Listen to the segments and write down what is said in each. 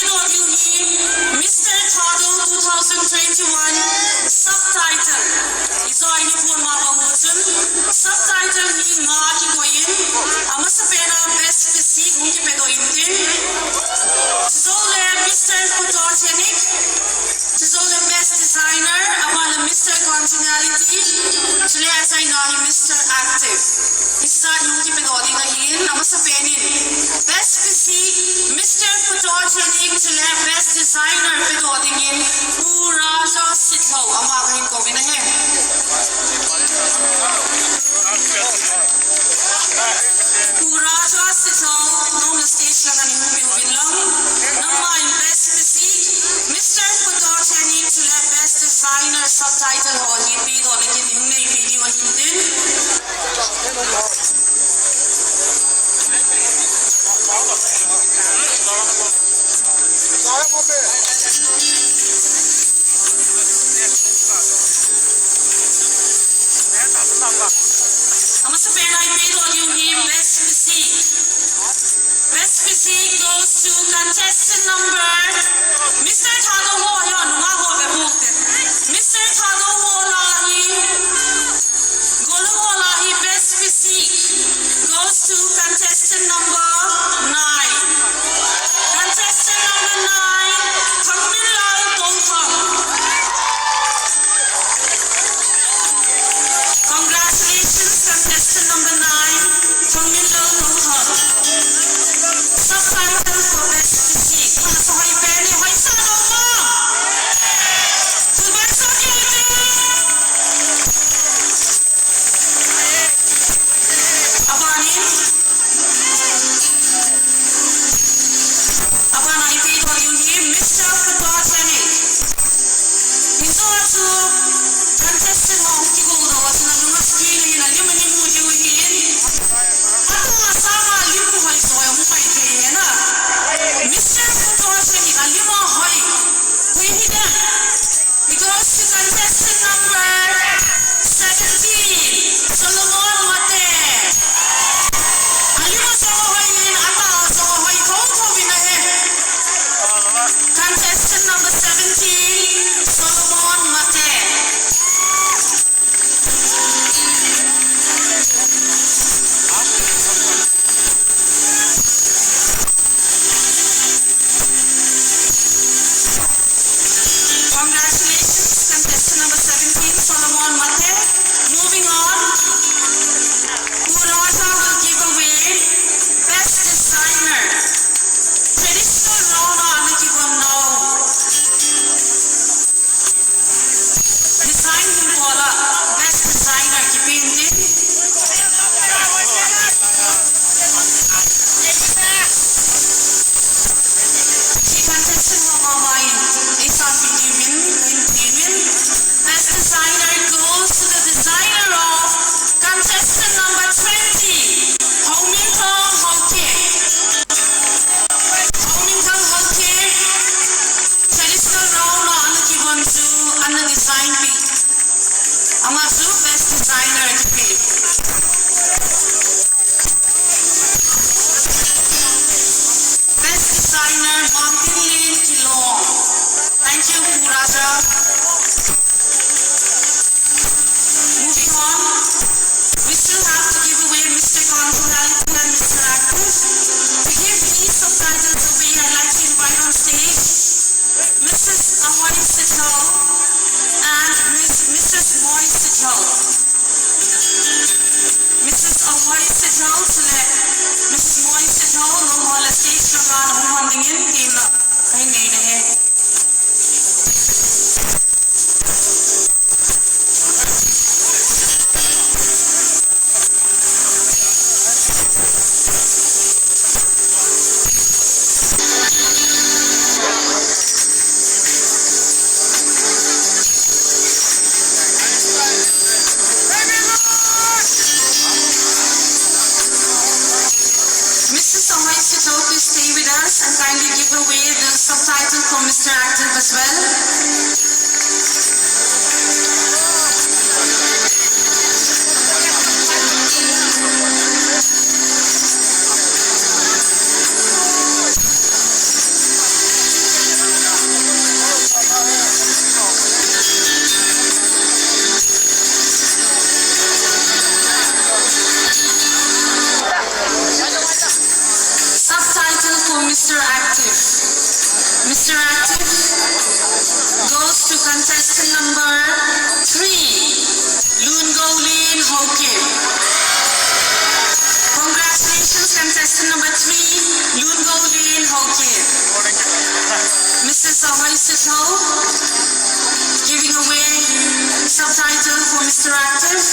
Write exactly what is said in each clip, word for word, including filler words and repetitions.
Mister Thadou two thousand twenty-one subtitle. Ijoi ni pon ma bang chun subtitle hi nga kikoi in, amasapen a Best Physique hung kipedoh intin. Chujou le Mister Photogenic, chujou le Best Designer, aban le Mister Congeniality, chule achaina hi Mister Active. Hiche jat hung kipedoh ding ahin, amasapen in Best Physique, Mister Photogenic, chule Best Designer pedoh dingin Pu Raja Sitlhou ama kahin kouvin ahi. Pu Raja Sitlhou, nangma stage langa nahung peh uvin lang. Nangma in Best Physique, Mister Photogenic, chule Best Designer subtitle ho hi pedoh dingin nahung neipe diu ahin tin. Amasapen a ipedoh diu hi Best Physique. Best Physique goes to contestant number, Mister Thadou ho, ya, nunga ho be bote. Mister Thadou ho la hi, Golhang ho la hi Best Physique goes to contestant number nine. Contestant number nine, Thangminlal Touthang. Congratulations, contestant number nine, Thangminlal Touthang. Subtitle for Best Physique. Hoi sa, hoi pen e, hoi sa lo mo. Thulbeh sa kiti. Abanin, abana ipedoh diu hi Mister Photogenic. Hiche a chu contestant ho hung kigodoh a chun alung askil in, alim ahin mu diu ahin. Atu asanga lim hoi soi hung mai thei ahi na. Mister Photogenic alim ahoi. Koi hidem? It goes to contestant number seventeen, Solomon Mate. Alim ajong ahoi in, atah jong ahoi thotho in ahi. Contestant number seventeen, Solomon Mate. Congratulations, contestant number seventeen, Solomon Mate. Moving on, Pu Raja will give away Best Designer. Traditional round a ana kivon nau. Design hinkho lah, Best Designer kipen ding. Hiche contestant ho mama in, eisanpeh diuvin, kahin temin. Best Designer goes to the designer of contestant number twenty, Haominthang Haokip. Haominthang Haokip. Traditional round a ana kivon chu, ana design peh. Ama chu Best Designer kipe. Best Designer, Martin Lin Kilong. Thank you, Pu Raja. Moving on, we still have to give away Mister Congeniality and Mister Active. To give these subtitles away, I'd like to invite on stage Missus Ahoy Sitlhou and Miss, Missus Moy Sitlhou. Missus Ahoy Sitlhou chule Missus Moy Sitlhou, nangho la stage langa nahung hon dingin temna kahin nei ahi. Mister Active. Mister Active goes to contestant number three, Lungolin Haokip. Congratulations, contestant number three, Lungolin Haokip. Missus Ahoy Sitho, giving away subtitle for Mister Active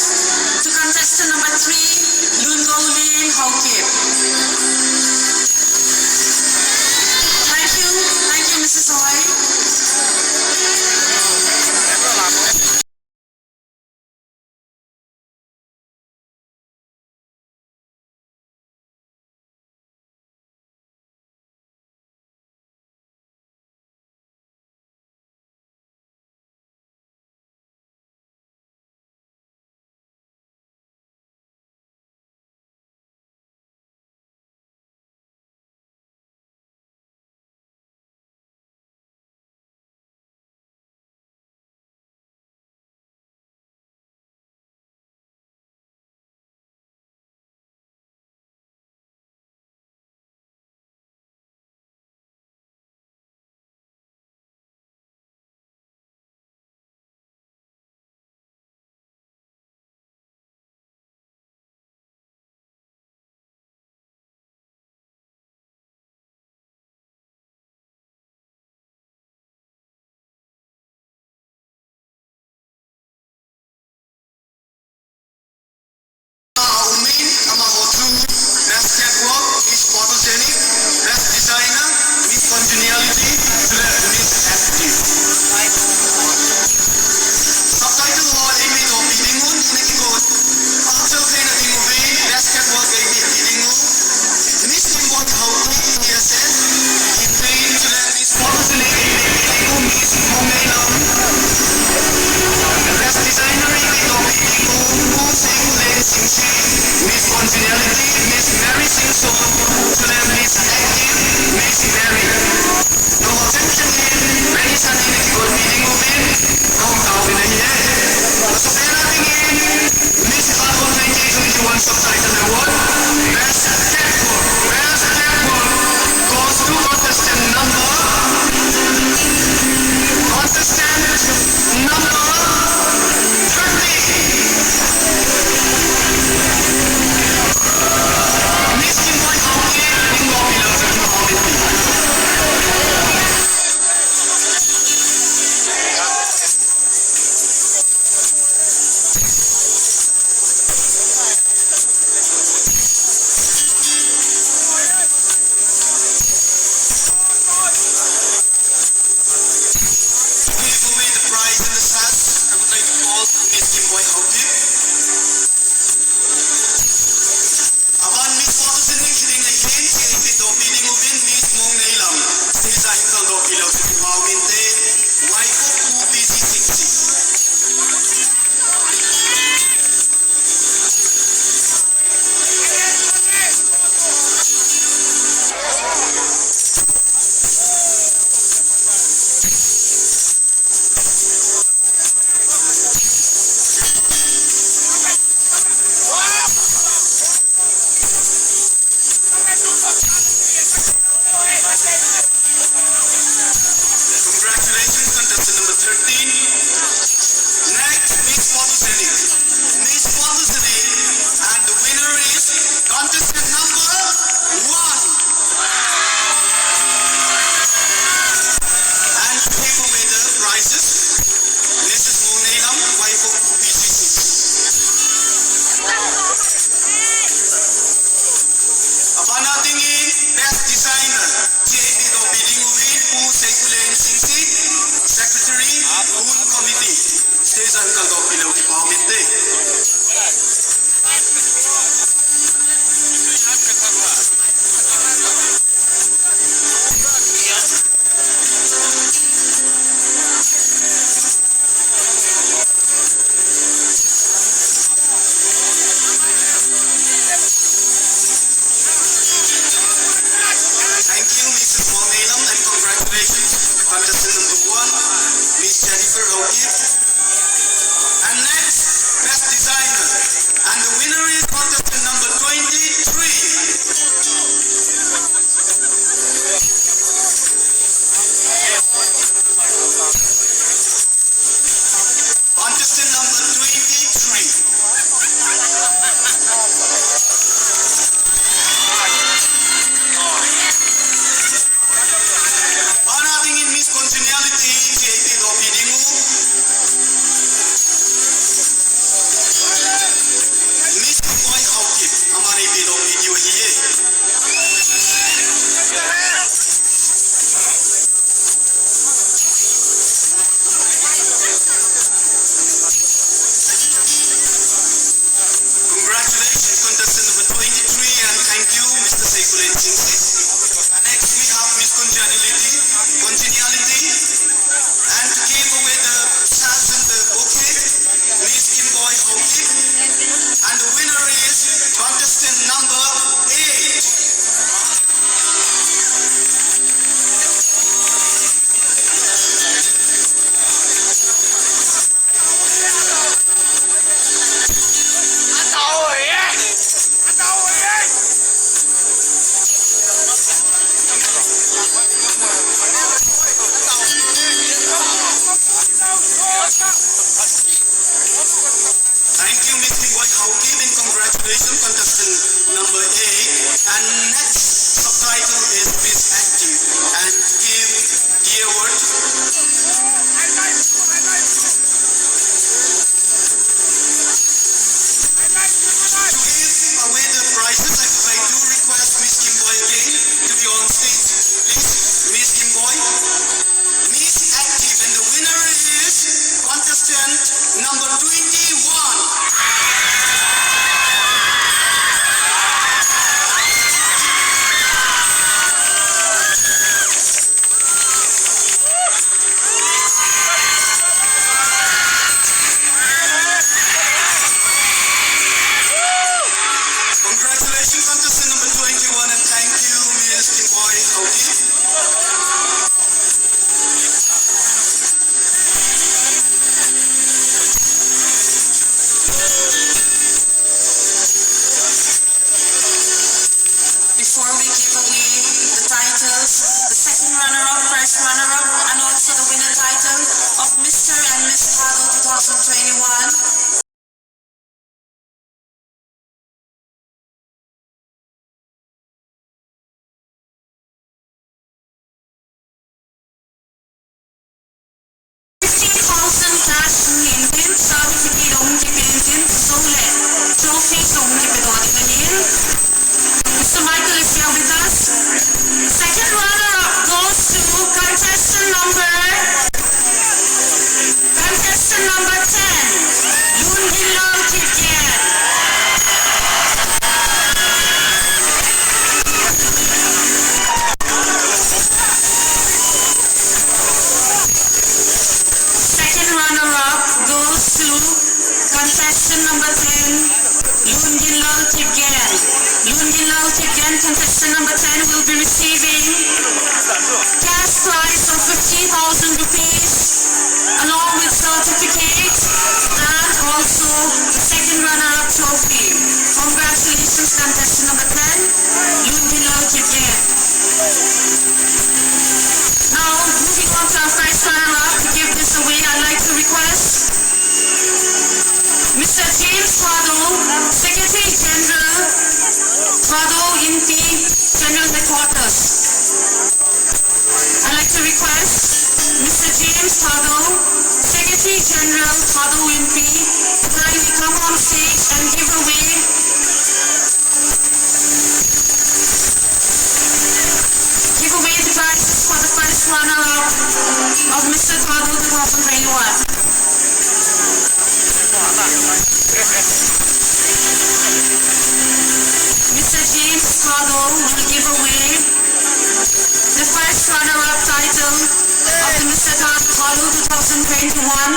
to contestant number three, Lungolin Haokip. Thank you. Thank you, Missus Ahoy. Umin, amaho chu Best Catwalk, Miss Photogenic, Best Designer, Miss Congeniality, chule Miss Active. Subtitle ho eimi dopi ding un, ina kiko. Acho khe na ding uve, Best Catwalk eimi pi ding u. Miss Kimboi Haokip, P S N, Kinvei, chule Miss Photogenic eimi pi ding u, Miss Mongneilom. Best Designer eimi dopi ding u, Pu Seikulen Singsi, Miss Congeniality, Miss Mary Singso, chule Miss Active, Miss Mary. Nangho chengcheng in, Mary Sani na kigol pi ding uvin, nahung taovin ahi e. Nasuhmil na dingin, Miss Two thousand twenty-one Subtitle Award, Best Catwalk, Best Catwalk goes to contestant number, contestant number thirty. Miss Kimboi Haokip, Kimboi Haokip. To give away the prize and the sash, I would like to call Miss Kimboi Haokip. Aban Miss Photogenic hiding ahin, chini pi dopi ding uvin Miss Mongneilom. Stage a hin kaldopi leu chu kipah um inte, Waikok Pu P G Singsi. Congratulations, contestant number thirteen. Next, Miss Photogenic. Miss Photogenic, and the winner is contestant number one. And to give away the prizes, Missus Mongneilom, wife of P G C. Abana dingin Best Designer, J B dopi ding uvin Pu Seikulen Singsi, Secretary, Hun Committee. Stage a hin kaldopi leu kipah um inte. Thank you, Missus Mongneilom, and congratulations, contestant number one, Miss Jennifer Haokip. And next, Best Designer. And the winner is contestant number twenty-three. Contestant number ten will be receiving cash prize of fifty thousand rupees along with certificate and also the second runner-up trophy. Congratulations, contestant number ten, Ludmila Kipgen. Now, moving on to our first runner-up, to give this away, I'd like to request Mister James Thadou, Secretary General, Thadou Inpi, General Headquarters. I'd like to request Mister James Thadou, Secretary General, Thadou Inpi, to kindly come on stage and give away, give away the prizes for the first runner-up of Mister Thadou two thousand twenty-one. Mister James Thadou will give away the first runner-up title of the Mister Thadou two thousand twenty-one.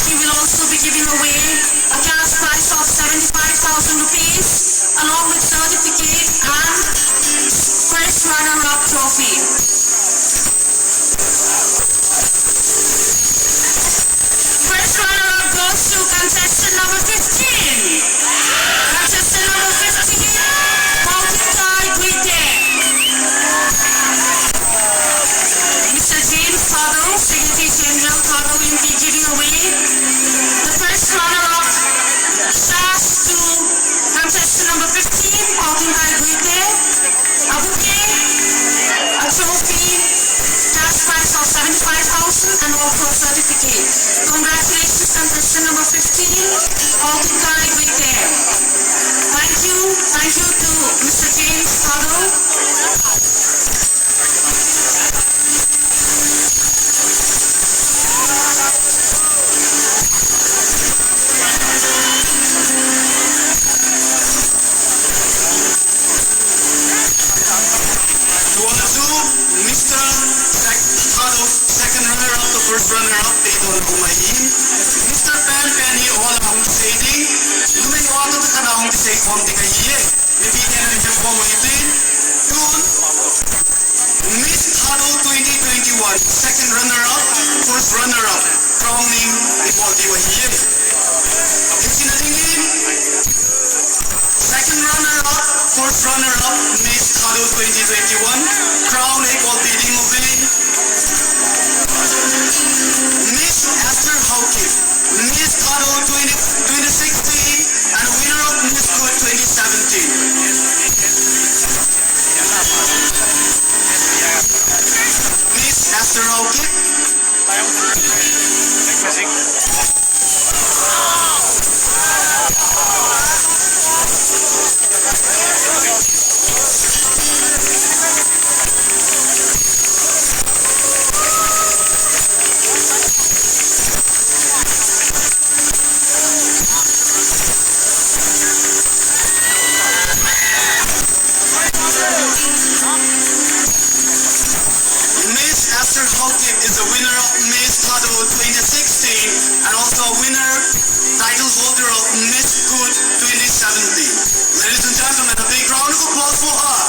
He will also be giving away a cash prize of seventy-five thousand rupees along with certificate and first runner-up trophy. First runner-up goes to contestant number fifteen. Contestant number fifteen, Paotinkai Guite. Mister James Thadou, Secretary General, Thadou Inpi, giving away the first runner-up cash to contestant number fifteen, Paotinkai Guite. A bouquet, a trophy, cash prize of seventy-five thousand and also a certificate. Congratulations, contestant number fifteen, Paotinkai Guite. Thank you, thank you to Mister James Thadou. Tuan chu Mister Sec-, Thadou, second runner-up to first runner-up, te don kum ahi. Mister Pen Pen hi hol a hung kisei ding. Numei ho toh khat a hung kisei khom ding ahi e. Mipi ten in hekhom u hitin. Tun Miss Thadou twenty twenty-one, second runner-up, first runner-up, crowning ibol diu ahi e. Hiche na dingin, second runner-up, first runner-up, Miss Thadou twenty twenty-one, crown eibol pi ding uve. Miss Esther Haokip, Miss Thadou twenty, twenty sixteen, and winner of Miss Good twenty seventeen. Miss Esther Haokip. Miss Esther Haokip is the winner of Miss Thadou twenty sixteen and also a winner, title holder of Miss Good twenty seventeen. Ladies and gentlemen, a big round of applause for her.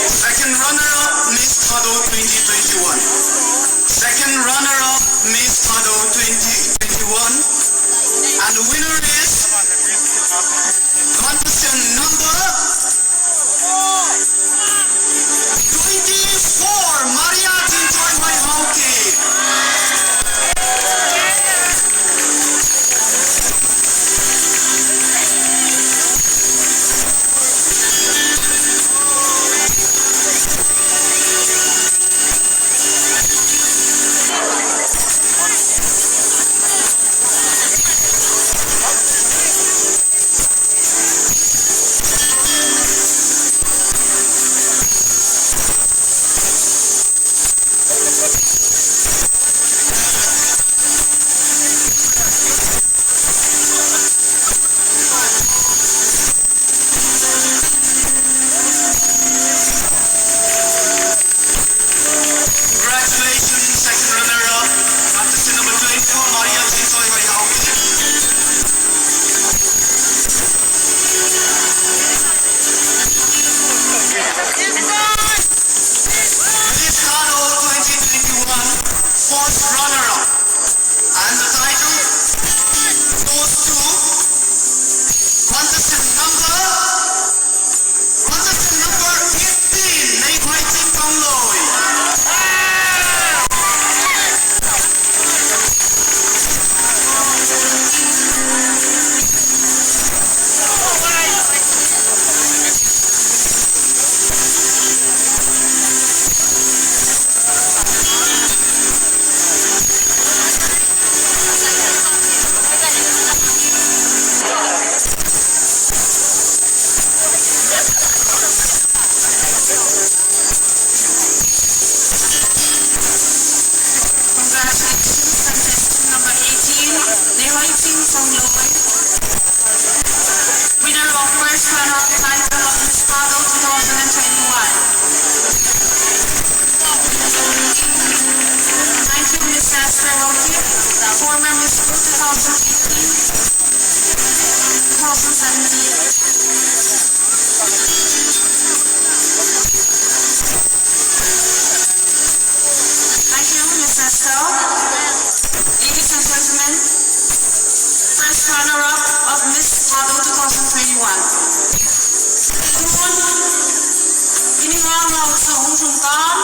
Second runner-up, Miss Thadou twenty twenty-one. Second runner-up, Miss Thadou twenty twenty-one. And the winner is contestant number twenty-four, Maria Chinchoy Haokip. Runner-up of Miss Thadou two thousand twenty-one. Tun, ini nga nga usa hung sung tam,